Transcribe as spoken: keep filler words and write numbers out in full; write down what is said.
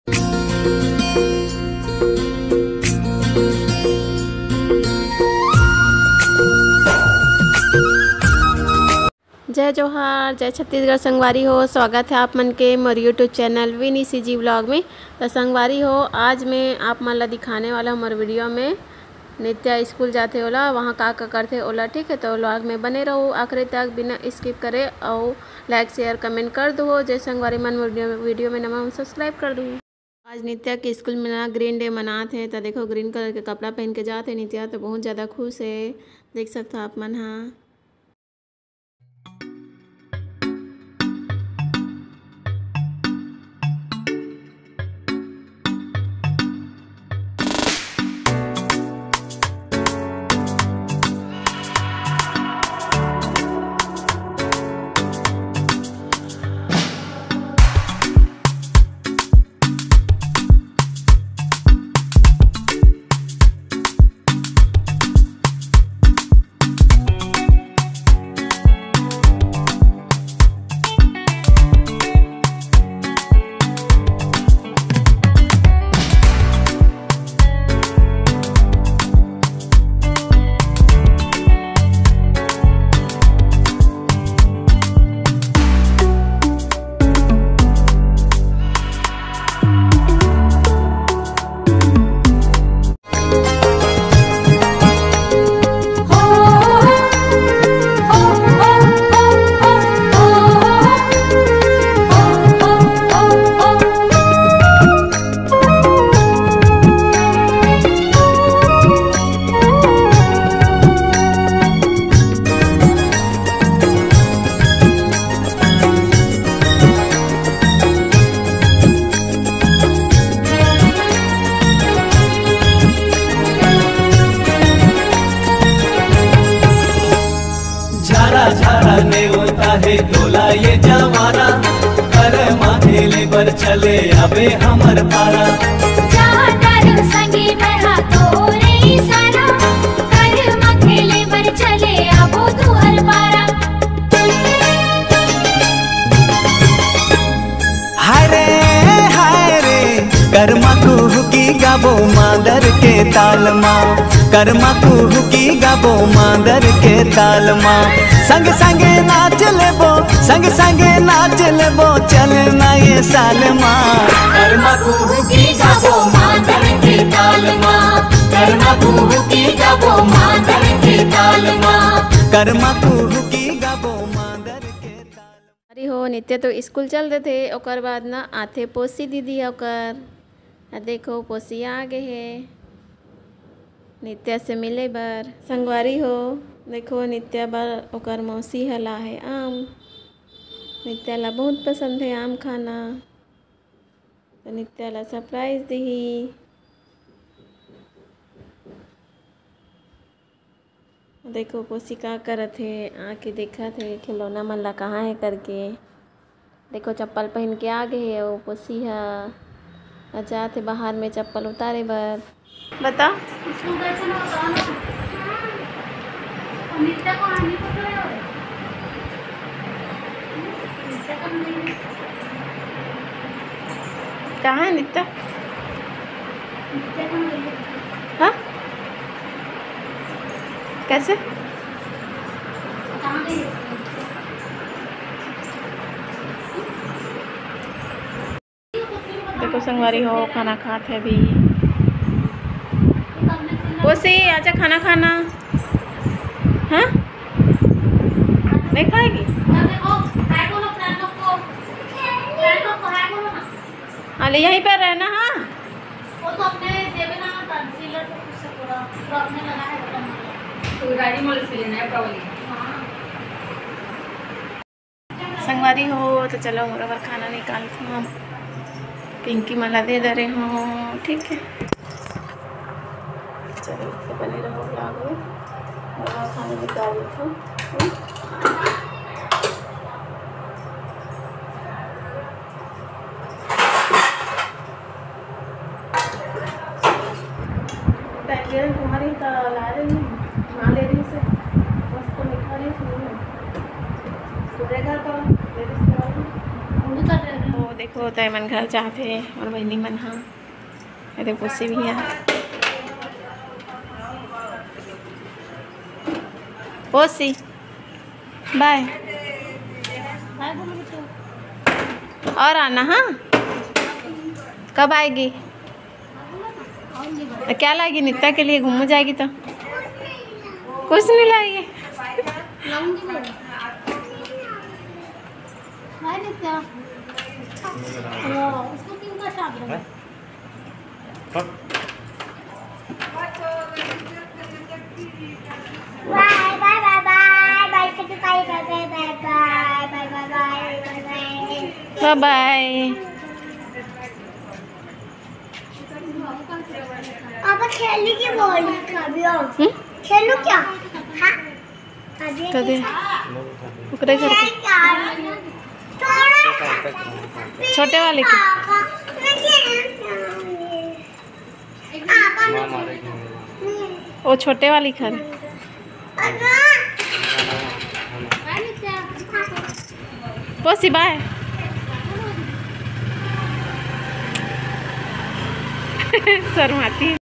जय जोहार, जय छत्तीसगढ़ संगवारी हो। स्वागत है आप मन के मोर YouTube चैनल विनी सीजी व्लॉग में। तो संगवारी हो, आज मैं आप मन ला दिखाने वाला हूँ मोर वीडियो में नित्या स्कूल जाथे ओला, वहाँ का का करथे ओला, ठीक है। तो व्लॉग में बने रहो आखिरी तक बिना स्किप करे, और लाइक शेयर कमेंट कर दो। जय संगवारी मन, वीडियो, वीडियो में नवा हो, सब्सक्राइब कर दो। आज नित्या के स्कूल में ना ग्रीन डे मनात हे, तो देखो ग्रीन कलर के कपड़ा पहन के जात हे नित्या, तो बहुत ज़्यादा खुश है, देख सकते हो आप मन हा। झारा झारा नेवता हे तोला ये जवारा, कर माथे ले बर चले आबे हमर पारा। जा डालू संगी मैं हा तोरे इशारा, कर माथे ले बर चले आबो तुहर पारा। हरे हरे, करमा कुहुकी गाबो मांदर के ताल मा, करमा कुहुकी गाबो मांदर के ताल मा। संग संगे नाच लेबो, संग संगे नाच लेबो, चल ना ये साल मा। करमा कुहुकी गाबो मांदर के ताल मा, करमा कुहुकी गाबो मांदर के ताल मा। करमा कुहुकी गाबो मांदर के ताल। अरे हो, नित्या तो स्कूल चल देथे, ओकर बाद ना आथे पोसी दीदी ह ओकर। आ देखो, पोसी आ गे हे नित्या से मिले बर। संगवारी हो, देखो, नित्या बर ओकर मौसी ह लाहे आम। नित्या ला बहुत पसंद हे आम खाना, तो नित्या ला सरप्राइज दिही। देखो पोसी का करत हे, आके देखत हे खिलौना मन ला कहाँ हे करके। देखो चप्पल पहन के आ गे हे, वो पोसी ह जात हे बाहर में चप्पल उतारे बर। बता। कहाँ है नित्या? हाँ? कैसे? देखो संगवारी हो, खाना खात हे अभी। पोसी, आजा खाना खाना। हाँ? नहीं खाएगी? हाँ, ले यहीं पर रहना, हाँ? वो तो अपने जेबे ना, concealer तो कुछ से पूरा, तो अपने लगा है, वो तो डायरी मॉल से लेना है, प्रॉब्लम। हाँ। संगवारी हो, तो चलो, मोर बर खाना निकालथों हम। पिंकी मन ला दे दे रहे हो, ठीक है। चलो, तो बने रहो vlog में। मोर बर खाना निकालथों। पैकेट तुम्हारी तो ला रही हूँ, ना ले रही से, बस तो लिखा रही सुनो। तो देखा तो, वो भी कर रहे हैं। वो देख होता है, मन घर जाते हैं और बहनी मन, हाँ। अरे पोसी भी है, पोसी, बाय। और आना, हाँ। कब आएगी? क्या लाएगी नित्या के लिए? घूमने जाएगी तो कुछ नहीं लाएगी। बाय बाय। पापा खेलने की बॉल। हम्म? खेलूं क्या? हाँ। कदे? ओकरे घर के। छोटे वाले के। वो छोटे वाली घर। पोसी, बाय। शर्माती।